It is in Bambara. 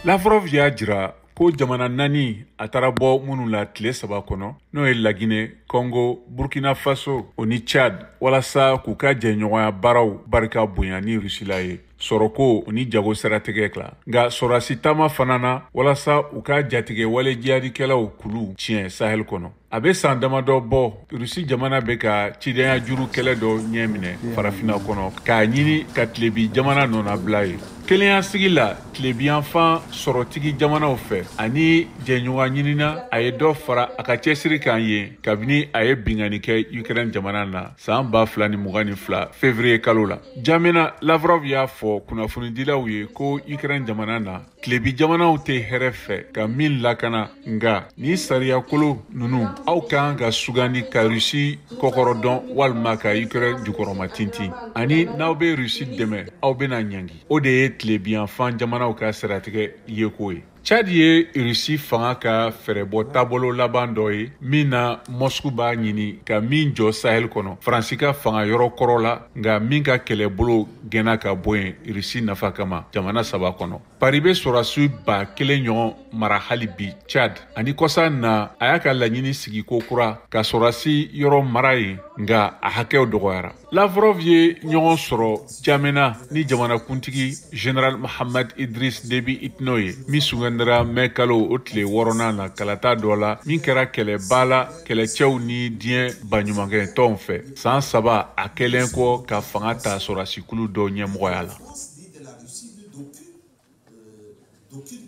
Lavrov y'a jira ko jamana 4 a taara bɔ minnu la tile 3 kɔnɔ, n'o ye Laginɛ, Congo, Burkina Faso o ni Tchad, walasa k'u ka jɛɲɔgɔnya baaraw barika bonya ni Rusila ye sɔrɔko ni jago siratigɛ la, nka sɔrɔdasi taama fana na walasa u ka jatigɛ wale jihadikɛlaw kulu tiɲɛ Sahel kɔnɔ. A bɛ san damadɔ bɔ, Rusi jamana bɛ ka cidenya juru kɛlɛ dɔ ɲɛ minɛ farafinna kɔnɔ k'a ɲini ka tilebi jamana nɔnabila ye. Kelenyasigi la tilebiyanfan sɔrɔtigi jamanaw fɛ ani jɛɲɔgɔn ɲinina, a ye dɔ fara a ka cɛsiri kan yen kabini a ye binkanni kɛ Ukraine jamana na san 2022 février kalo la. Jamina Lavrov y'a fɔ kunnafonidilaw ye ko Ukraine jamana na tilebi jamanaw tɛ hɛrɛ fɛ ka min lakana, nka ni sariyakolo ninnu aw kan ka sugandi ka Rusi kɔkɔrɔ dɔn walima ka Ukraine jukɔrɔma tintin, ani n'aw bɛ Rusi dɛmɛ aw bɛna ɲangi. O de ye tilebiyanfan jamanaw ka siratigɛ yeko ye. Tchad ye Rusi fanga ka fɛɛrɛbɔ taabolo laban dɔ ye min na Moscou b'a ɲini ka min jɔ Sahel kɔnɔ, Faransi ka fanga yɔrɔ kɔrɔ la, nka min ka kɛlɛbolo gɛnna ka bɔ yen Rusi nafa kama jamana 3 kɔnɔ. Paris bɛ sɔrɔdasi 1000 ɲɔgɔn mara hali bi Tchad, ani kɔsa na a y'a ka laɲini sigi ko kura ka sɔrɔdasi yɔrɔ mara yen, nka a hakɛw dɔgɔyara. Lavrov ye ɲɔgɔn sɔrɔ Jamena ni jamanakuntigi Général Mahamat Idriss Déby Itno ye, min sugandira mɛ kalo o tile 6nan na kalata dɔ la min kɛra kɛlɛba la kɛlɛcɛw ni diɲɛ baɲumankɛ tɔnw fɛ, san 3 a kɛlen kɔ ka fanga ta sɔrɔdasikulu dɔ ɲɛmɔgɔya la. D'aucune